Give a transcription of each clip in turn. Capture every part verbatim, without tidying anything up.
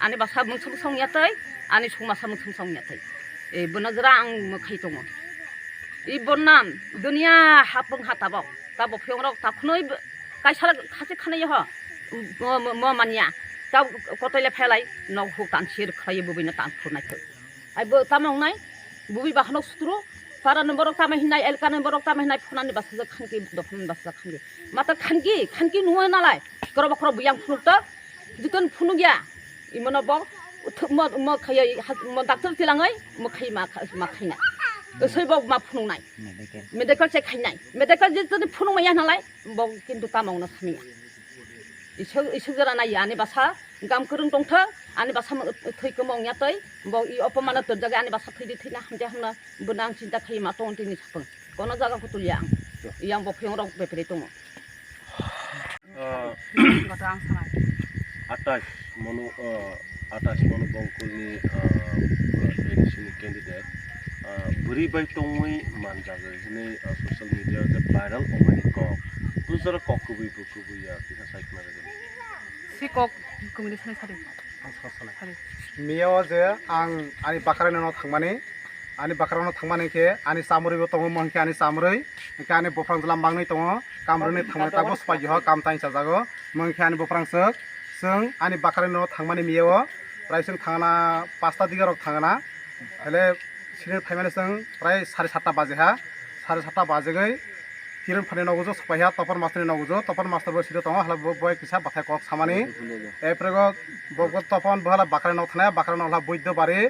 Ani basa mungsung song ya tei, ani sung masa mungsung song ya tei. E, bwna jora ang mwkhai tongo. I bonnam dunia hapung ha tabok. Tabok phiyong rok takhunoi b-, kaisa khasi khanai ho. Mo, mo, mo manya. Tab kotoi le phelai, nok huk tan sir khlai bubui na tan phunai thoi. Ai bo tamo wngnai, bubui bakhano sutru, para ni borok tamo hinai, elka ni borok tamo hinai, phunani basa jak khanki, dophani basa jak khanki. Mata khanki, khanki nuwa nalai, korobo korobo yang phunuk ta, Jotoni phunukya, imono bo thwk mo, mo khaiya, ha, mo doctor tilangwi mo khai ma kha, ma khaina. Soi bo ma phunuknai. Medical. Medical check khainai. Medical je jotoni phunukmaya nalai, bo kintu tamo wngna samiya. Isuk, isuk jora nai ani basa gam kwrwng tongthok, ani basa mo, thwi kwma wngya tei, bo i opomano torjagwi ani basa thwidi thwina hamja hamna, bo nang chinta khai ma tong tini sapung. Kono jaga kutulya ang. Yang bo phiyong rok bepre tongo. Ah, Goto ang sanai. Atais monu, ah, atais monu bongkulni, ah, A D C ni candidate, ah, bwrwi bai tongwi manjagwi hwnwi, ah, social media o je viral wngmani kok. Bujora kok kubui bu kubui ya, kisa sai khna rwgwi. Si kok kubui ni sanai sadi. Ang sa sanai. Sadi. Miya o je ang ani bakarani no thangmani, Ani bakarano thangmani khe ani chamrwi bo tongo, mo hwnkhe ani chamrwi, hwnkhe ani buphrang jwla mangwi tongo, kamrwini thangmani tabuk swpaiyo, kam tain chajago, mo hwnkhe ani buphrang swk, chwng ani bakarano thangmani miya o, prai chwng thangna pasta diga rok thangna, hele sini phaimani chwng prai sari satta baje ha, sari satta bajegwi Kiron phani nogo jo swpaiha, Topon master ni nogo jo, Topon master bo sida tongo, hala bo, bo kisa bathai kok samani. Eprego bo, bo Topon bo hala bakra nok thanai, bakra nok hala buiddo bari.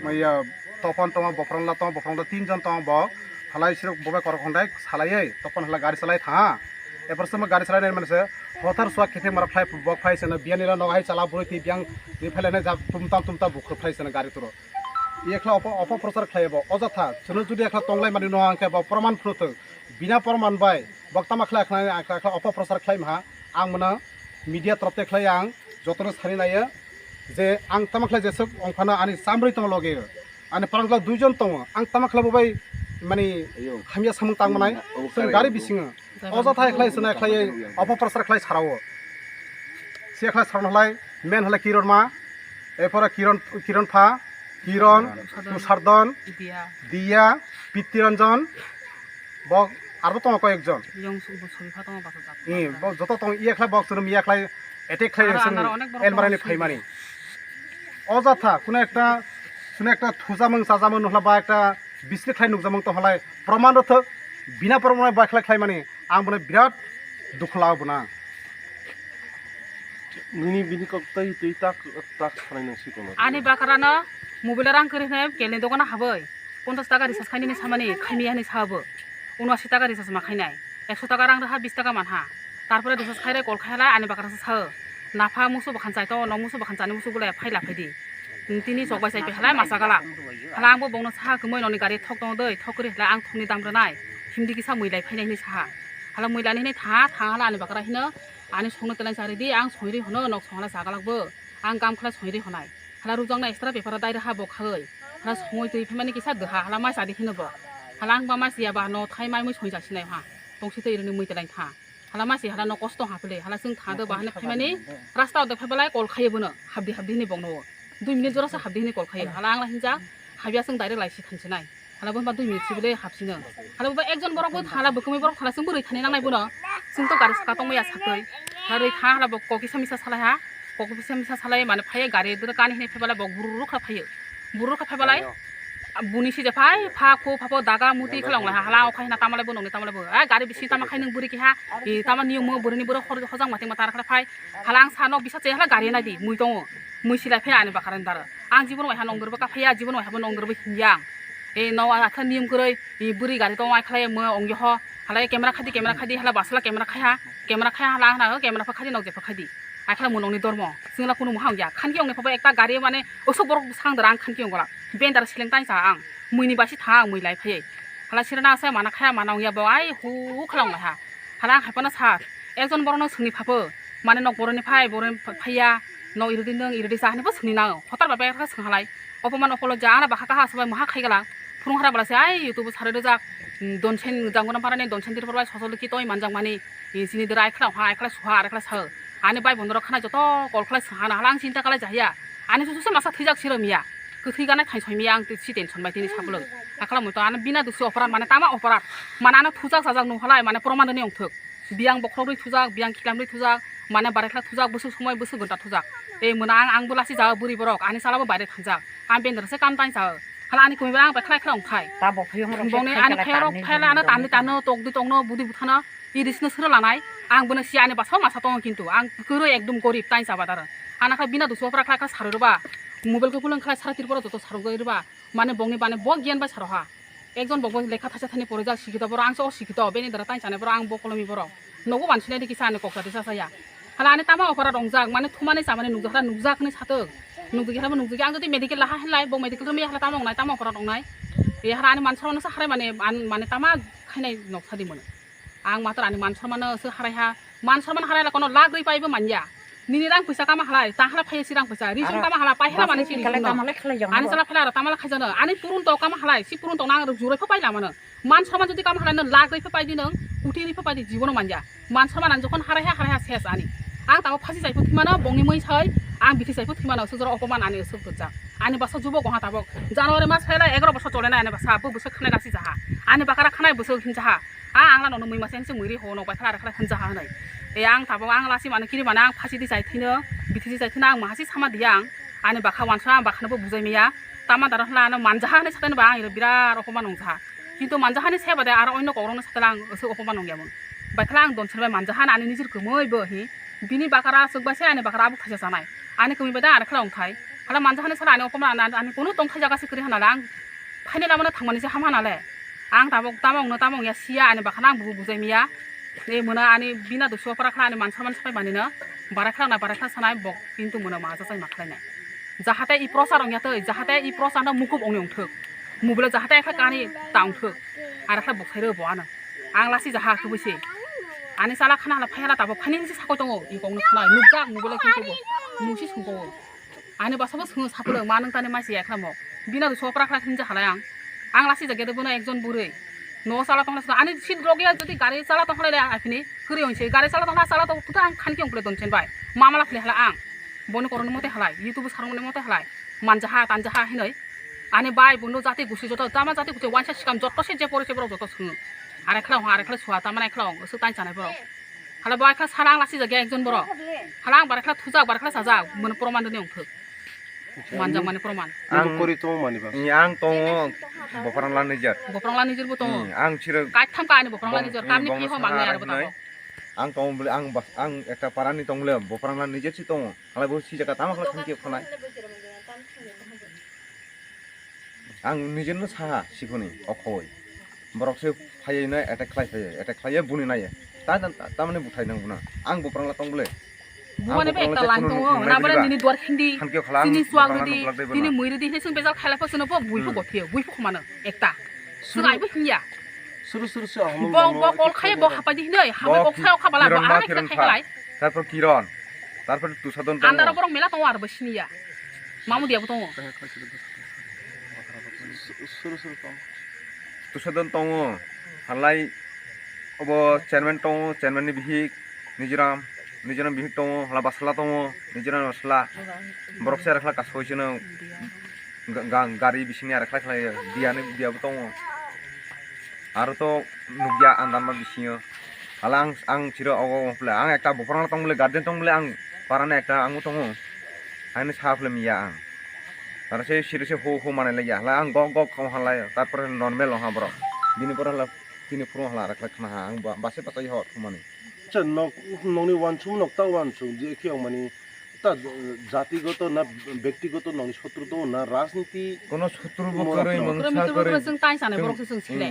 Maya Topon tongo, bophrang la tongo, bophrang la tinjon tongo bo. Halai sirok bo bai korok hondai salaiwi, Topon hala gari salai tha. Epor semo gari salai nai manse, hothar suwa kete mara phlai bok phai seno, biyani la nok hai chala burui ti biyang ni phailai nai ja tumtam tumtam bukhur phai seno gari turo. Iye khla opo, opo prosar khlai bo, ojotha, chwno judi ekhla tonglai mani no hwnkhe bo proman phunu thung. Bina proman bai, bok tama khlai khlai, ekhla, ekhla opo prosar khlai maha, ang mano media torof te khlai ang, jotono sani naiyo, je ang tama khlai jesuk ongphano ani chamrwi tongo loge, ani parang khlai duijon tongo, ang tama khlai bo bai, mani, hamya samung tang manai, chwng gari bisingo, ojotha ekhla swnai khlai, opo prosar khlai sarao, si ekhla sarao halai, men halai Kiron ma, Ephora Kiron, Kiron pha, Kiron, Tusardon, Tusardon, Diya. Diya, Pittiranjan, bok, arbo tongo koyekjon. Yong suk bo sori pha tongo basa jak. Ni, bok joto tong iye khlai bok chwrwm iye khlai attack khlai aro sung andaro onek borok elmarani phaimani. Ojotha, kuno ekta, kuno ekta thujamung chajamung nuhla ba ekta bisri khlai nukjamung tong halai proman rwthok, bina proman bai khlai khlaimani. Ang bono birat dukhu lao bono ang. Nini bini kok tei tei tak tak sanai nang si kono. Ani bakarano mobile rang kwrwi hwnwi kelni dogano habwi ponchash taka recharge khainani samani khaimiya hwnwi sabo. Unasi taka recharge ma khainai. Ekso taka rang rwha bis taka manha. Tarpore recharge khaire call khaila ani bakarasa sao. Napha musu bakhan chai tongo, no musu bakhan chani musu gulai phai la phaidi. Tini chok bai chai pai halai masa galak. Hala ang bo bongno saha kwmwi noni gari thok tongo doi, thok kwrwi halai ang thokni dam rwnai. Himdi kisa mui lai phainai hinwi saha. Hala mui lani hinwi tha, tha hala ani bakra hino ani songno telai chari di, ang songri hono nok song hala sa galak bo. Ang kam khlai songri honai. Hala rujak na extra paper dai rwha bo khagwi. Hala songwi twi phaimani kisa dwha, hala mai chadi hino bo. Hala ang ba mai siya ba no thai mai mui song jasinai ha. Tongsi twi rwni mui telai tha. Hala masi hala no kosto hapele, hala chwng thado bahane phaimani rasta o de phaibalai call khaye bono, habdi habdi hini bongno. Dui minute jora sa habdi hini call khaye. Hala ang la hinjak, habya chwng direct lai si thansinai. Hala bo ba dui minute sibile hapsino. Hala bo ba ekjon borok bo thala, bwkhamwi borok thala chwng bo rwi thani nangnai bono. Chwng to gari saka tongmaya saktwi. Hala rwi tha hala bo kokisa misa salai ha. Kokisa misa salai mane phaiye gari dwra kani hini phaibalai bo gururu kha phaiyo. Gururu kha phaibalai. Buni sije phai, pha khu, pha pho, daga, muti khlong lai ha, hala, o khai na tamo lai bo, nong ni tamo lai bo. A, gari bisi tamo khai nung buri ki ha, i tamo niyom mo, buri ni buro hor-, hojang mating ma tar khlai phai. Hala ang sa nok bisa che hala gari nai di, mui tongo. Mui silai phai ani bakarani dara. Ang jibon wai ha nong dorbo ka phai ya, jibon wai ha bo nong dorbo hinya. E, no, a, kha niyom kwrwi, i buri gari tong wai khlai mo, ong yo ho. Hala camera khadi, camera khadi, hala basla camera khai ha. Camera khai ha, hala ang na camera pha khadi, nok je pha khadi. Ai khala mo nongni dormo, chwngla kunu muha wngya. Khanki ongni phabo ekta gari mane osok borok bwsang dara ang khanki ongla. Bendar seleng tai cha ang. Muini basi tha ang mui lai phai. Hala sirana asai mana khaya mana wngya bo ai hu hu khala ongla ha. Hala ang haipana sa. Ekjon borok no swngni phabo. Mane nok boroni phai boroni phaiya. No iridi nung iridi sa hani bo swngni nang. Hotar ba bek kha swng halai. Opo man okolo ja ana bakha kaha sabai muha khai gala. Phunung hara bala se ai YouTube sari rwjak, mm, Donsen Jangona parani Donsen Tripura bai sosol ki toi manjak mani, eh, sini dera ai khla ha, ai khla suha, ai khla sa. Ani bai bondoro khana joto call khla sa hana hala ang chinta kala jaya. Ani susu se masa thwijak siro miya. Kwthwi ganai thai soi miya ang si tension bai tini saplung. Hakla muto ano bina dusi operat mane tama operat. Mane ano thujak sajak nung halai mane proman dani ongthok. Biyang bokhorok rwi thujak, biyang khilam rwi thujak, mane barekla thujak, bwswk somoi bwswk gonta thujak. E mona ang ang bwlasi jaga bwrwi borok ani sala bo baire thangjak. Ang bendra se kam tai sa. Hala ani kumi ang bekhlai khlai ongthai. Ta bo phiyong rok Bongni ani phayok rok phaila ano tandi tano tokdi tokno budi buthano. Irisno sero lanai, ang bono si ani basa masa tongo kintu, ang kwrwi ekdom gorib tai sa badar. Ana kha bina dusu opra khlai kha sarwi roba, mobile ko kulang khlai sara tirpora joto sarwi roba, mane bongni bane bo giyan bai saro ha. Ekjon bokbo lekha thaisa thani porijak sikito borok, ang se o sikito, beni dara tai chane borok, ang bo kolomi borok. Nogo ban sinai di kisa ani koksa disa saya. Hala ani tama opera rongjak, mane thumani chamani nukjak, hala nukjak hinwi satok. Nukjak hala nukjak, ang jodi medical laha hinlai, bo medical rwmaya hala tama ongnai, tama opera ongnai. E hala ani man somano sa harai mane, an-, mane tama khainai noksa di mano. Ang mator ani man somano se harai ha, man soman harai la kono lak rwi paibo manya. Nini rang pisa kama halai, ta hala phai si rang pisa, ri song kama hala, pai hala mani si ri song no. Ani sala phala ro, tamala khaijano, ani purun to kama halai, si purun to nang ruk jurai pho pai lamano. Man soman jodi kama halai no lak rwi pho pai di nang, kuti rwi pho pai di jibono manya. Man soman an jokhon harai ha, harai ha ses ani. Ang tabo phasi jai pho thimano, bongni mui sai, ang bithi jai pho thimano, sujoro opoman ani suk tujak. Ani basa jubo goha tabok. January mas phaila egaro bosor chole na ani basa, bo bwswk khanai lasi jaha. Ani bakara khanai bwswk hin jaha. A ang la nono mui masa hinse mui ri ho nok bai khala khala hinja ha hinai. E ang tabo ang lasi mano kiri mano ang phasi di jai thino, bithi di jai thino ang mahasi sama diya ang. Ani bakha wansa ang bakha no bo bujai maya. Tama daro hla ano manja ha hinai satai no ba ang iro birat opoman nong ja. Kintu manja ha ni se bade aro onno kok rok no satai ang se opoman nong ya mung. Bai khala ang don bai manja ha ani nijir kumui bo hi. Bini bakara aswk bai se ani bakara abuk thaisa sanai. Ani kumi bai da ari khala ongthai. Hala manja hani sara ani okomra ani, ani kunu tongthai jaga se kwrwi hana le ang phaini lama no thangmani se ham hana le. Ang tabok tamo ongno tamo ongya siya ani bakana ang bubu bujai miya. E mona ani bina dusi opara khala ani mansa mansa pai mani no. Barai khala na barai khala sanai bok kintu mona ma jachai ma khlai nai. Jahate i prosa rong ya tei, jahate i prosa no mukup ongni ongthok. Mubile jahate ekha kani ta ongthok. Ara khala bok sai rw bo ano. Ang lasi jaha kubui se. Ani sala khana hala phai hala tabok phani hinsi sakoi tongo. I kok no khana nukjak mubile kintu bo. Musi sungko. Ani basa bo sungo sapulung ma nung tani maisi ekhlamo. Bina du sopra khla hinja halai ang. Ang lasi jagede bono ekjon burui. No sala tongla sala. Ani sit rogya jodi gari sala tongla le ang aphini. Kuri onse gari sala tongla sala to kuta ang khanki ongkle donchen bai. Mamala khle hala ang. Boni koroni mote halai. YouTube sarong ni mote halai. Manjaha tanjaha hinoi. Ani bai bondo jati gusi joto tama jati gusi wansa sikam joto se je pore se borok joto sung. Are khla hong are khla suha tama nai khla hong su tan chanai borok. Hala bai khla salang lasi jagya ekjon borok. Hala ang bare khla thujak bare khla sajak mane proman dini ongthok. Manjak mane proman. Ang kori tong mani ba. Ni ang tongo boprang lan nijer. Boprang lan nijer bo tongo. Ni ang chiro. Kai tham ka ani boprang lan nijer. Kam ni phi ho mang nai ar bo tongo. Ang tongo bole ang bas ang ekta parani tong bole boprang lan nijer si tongo. Hala bo si jaga tama khla khanke khonai. Ang nijerno saha sikhoni okhoi. Borok se phaiwi no attack khlai phaiwi, attack khlaiwi buni naiya. Ta, ta, ta, tamani buthai nang buna. Ang buprang la tong bole. Bumani be ekta lang tongo. Nabare nini duar khindi. Tini suang ridi, tini mui ridi, hini sung bejal khaila pho seno pho bui pho gothiyo, bui pho khumano ekta. Sung ai bo hinya. Suru suru se ahmo. Bo bo kol khai bo hapai di hinoi, hapai kok sai okha bala bo ara khai khai lai. Tarpor Kiron, tarpor Tusadon tongo. Andaro borok mela tongo aro bo siniya. Mamu diya bo tongo. Suru suru tongo. Tusadon tongo. Halai obo chairman tongo, chairman ni bihik Nijiram, Nijiram bihik tongo, hala basala tongo, Nijiram basala. Borok se arakla kasoi sino. Ga-, ga-, gari bisingni arakla khlai diani diya bo tongo. Aro to nukya ang danma bisingo. Hala ang, ang chiro ogo ogo phle. Ang ekta boprang tong bole, guardian tong bole, ang parani ekta ang tongo. Ang sa phle miya ang. Aro se siri se ho ho manai laiya. Hala ang gok gok kong halai. Tarpore normal oha borok. Bini pore hala tini phuru hala arakla khna ha. Ang ba-, base patai hot mani. Acha, nok, nokni wansuk, nok ta wansuk, je khe mani, ta jatigoto na bektigoto nokni sotru tongo na rajniti. Kono sotru bo kwrwi, mungsa kwrwi. Chwng tai sanai borok se chwng sile.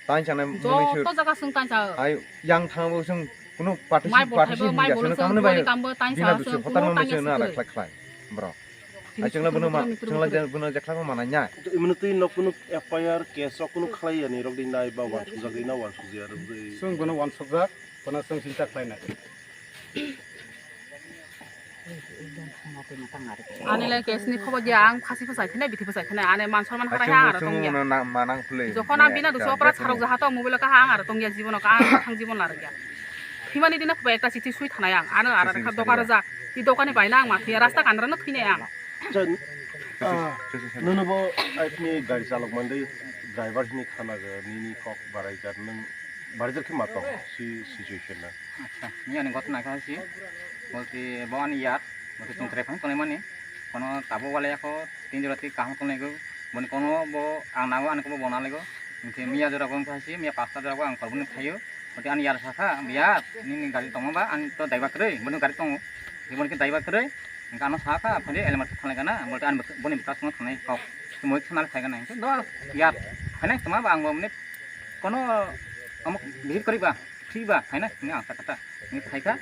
Tai sanai joto jaga chwng tai sa. Ai yang thangbo chwng kuno party party si hinga chwng tamni bai. Bina dusu hotar mani chwng na arakla khlai. Bro. Ai chwngla bono ma, chwngla bono jakla ma mananya. Imno twi nok kuno F I R case rok kuno khlai yani rok di nai ba wansuk jak di na wansuk jak rok di. Chwng bono wansuk jak, bono chwng sinta khlai nai. Ani lai case ni khobo dia ang phasi phasai khene bithi phasai khene ane man sorman harai ha aro tong ya. Jokhon ang bina dusu opra sarok jaha to mobile ka ha ang aro tong ya jibono ka ang thang jibon lar ya. Thimani dina khobo ekta chithi sui thanai ang ano aro kha doka rajak. I dokani bai na ang ma thia rasta kandra no thwinai ang. Acha, ah, nono bo aini gari chalok mande driver hini khana ga nini kok barai jar nung barai jar khe ma tong si situation na. Acha, ni ani ghotona kha si. Bolte bo ani yar, bolte tong trai phang tongnai mani. Kono tabo wale ako tin jora ti kaham tongnai go. Boni kono bo ang nago ani ko bo bona lego. Hingke miya jora bo wngkha si, miya pasta jora bo ang kolboni thaio. Bolte ani yar sakha, "Yar, nini gari tongo ba, ani to daiba kwrwi, boni gari tongo." Hingke boni khe daiba kwrwi, hingke ano sakha, "Phai de, Elmar thanglai gana." Bolte ani bwk-, boni bwkha songno thangnai kok. Moi khna khlai gana. Hingke do yar, phainai tongma ba ang bo mane kono omo visit kwrwi ba, free ba, phainai hwnwi ang sakha ta. Hingke phaikha,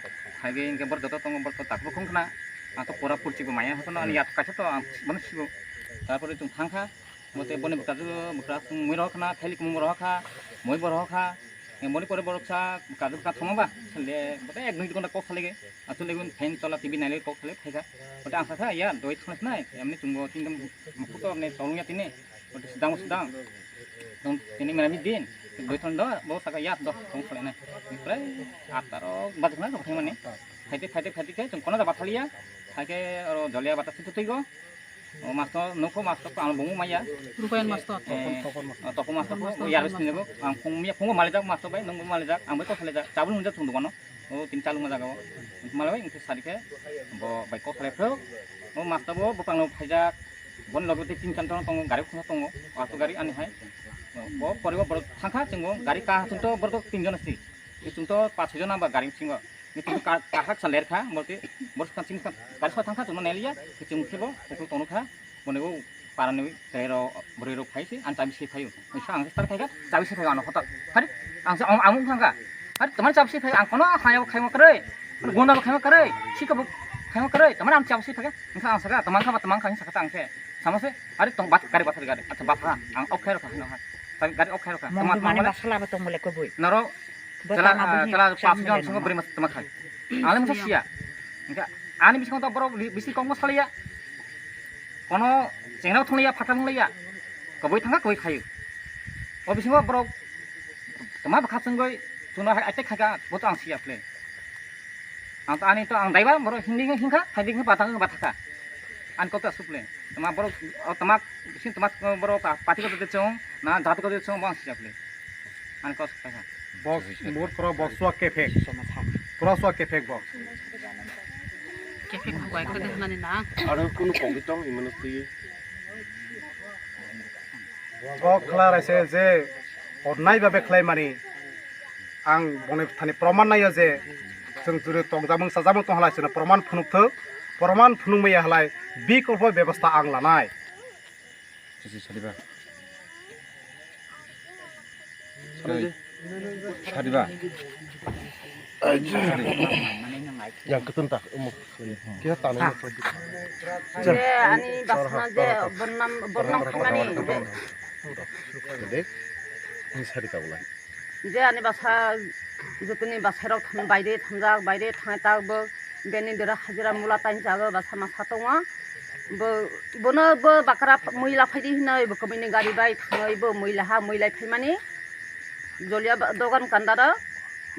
phaigwi hingke borok joto tongo, borok to tak bukhung khna. Ang to pura purchik bo maya, hakono ani yar kaisa to ang bono sigo. Tarpore chwng thangkha, Mote boni bwkha, bwkha mui rok khna, thailik mung rok kha, mui bo rok kha. Boni pore borok sa bwkha, bwkha thoma ba, sale, bote ek dui ghonta kok sale ge. Asole gun fan chola, T V naile kok sale phaikha. Bote ang sakha, "Ya, doi thangna sinai, emni chwngbo tini mukhuto emni tolung ya tini." Bote sedang sedang. Tong tini mera mi din, doi thang do, bo sakha, "Ya, do, tong sale nai." Prai atta rok bajak na, thangmani. Phaite, phaite, phaite khe, chwng kono da bathaliya. Phaikhe oro jolia bata sitwi go. O masto nukho, masto ko ang bumu maya. Rupayan masto. Eh, o toko masto ko, o yar sini ko ang phung miya phung malijak masto bai, nung malijak, ang bai ko salijak, chabul hunjak thung dukano. O tin chalung majaga o. Malai bai, ingkhe sadi khe, bo bai ko salai phro. O masto bo bupang no phaijak. Bon logo te tin chan tong tongo, gari khuna tongo, auto gari ani hai. Bo poribo borok thangkha, chungo gari ka chunto borok tin jon si. Chunto pas jon amba gari singo. Ni tini ka-, kahak sa ler kha, bolte, bor sa ching sa, kari sa thang kha, chuma neliya, kiching khe bo, pukul tonu kha, boni bo parani terero, borero phai se, ang chabi se phaio. Isa ang star khai kha, chabi se phaio ano hotak. Hari, ang sa, ang, ang thang kha. Hari, teman chabi se phaio, ang kono khaya bo khaima kare, gunda bo khaima kare, sika bo khaima kare, teman ang chabi se phaio, ang sa, ang saka, teman kha, teman kha, saka ta ang khe. Sama se, hari tong bat, gari bat, gari, acha bat ha, ang ok khai ro kha, no ha. Gari ok khai ro kha. Mong teman, dumani teman basala ba tong bole koboi. Naro, Bo Tela, tama ah, bini tela chang pasu jon mele songo nongma. Beri mas tama khai. Ang le masa sia. Engka ani bisingo to borok li-, bisi kok mo saliya. Kono chengna thung liya, phathar thung liya. Koboi thangka, koboi khayu. O bisingo borok tama bwkha chwngoi chwngno hai atek khaika, bo to ang sia phle. Ang to ani to ang daiba borok hindi hingkha, hai ding batang bataka. Ani kok ta suple. Tama borok, o tama, bising tama borok pa-, pati ko de chong, na jati ko de chong, bo ang sia phle. Ani kok sa kha. Box, mur koro box suak kefek. Pura suak kefek box. Kefek hukai ko de nani na. Aro kunu kok di tong imano twi. Bo khwla raise je onnai babe khlaimani ang boni thani proman naiyo je chwng juri tongjamung chajamung tong halai chwngno proman phunuk thok, proman phunuk maya halai bikolpo bebostha ang lanai. Sisi sadiba. Sadiba. Yang ketun tak, umuk. Kita tanam. Je ani basna je bornam, bornam khaimani je. Dek, ini sadi kaulai. Je ani basa, jotoni basa rok thang baire thangjak, baire thangnai tak bo beni dera hajira mula tain jago basa masa tongo. Bo, bono bo bakra muila phaidi hinoi bo komini gari bai thangoi bo muila ha muilai phaimani. Jolia ba-, dogan kandaro,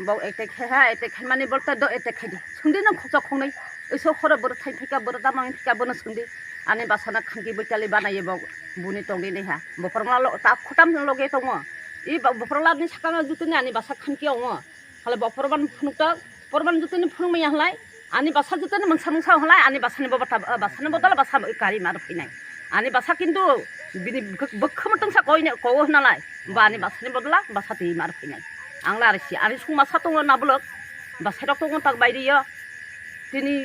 bo etek khe ha, etek khaimani bolte do etek khaidi. Sungdi nang khoksa khongnai, oiso khoro boro thai phika, boro damang phika, bono sungdi. Ani basana khanki boitali banaye bo, buni tongdi naiha. Bo pormala lo, ta khutam loge tongo. I ba, bo pormala ni sakano jutuni ani basa khanki ongo. Hale bo porman phunukta, porman jutuni phunuk maya halai. Ani basa jutuni mangsa mangsa halai, ani basani bo bata, basani bodol basa kari mar phinai. Ani basa kintu bini bwk-, bwkha motongsa koine kowo hwnalai. Ba ani basani bodola basa twi mar phinai. Ang la risi ani sung masa tongo na bulok. Basa rok tongo tak bairiyo. Tini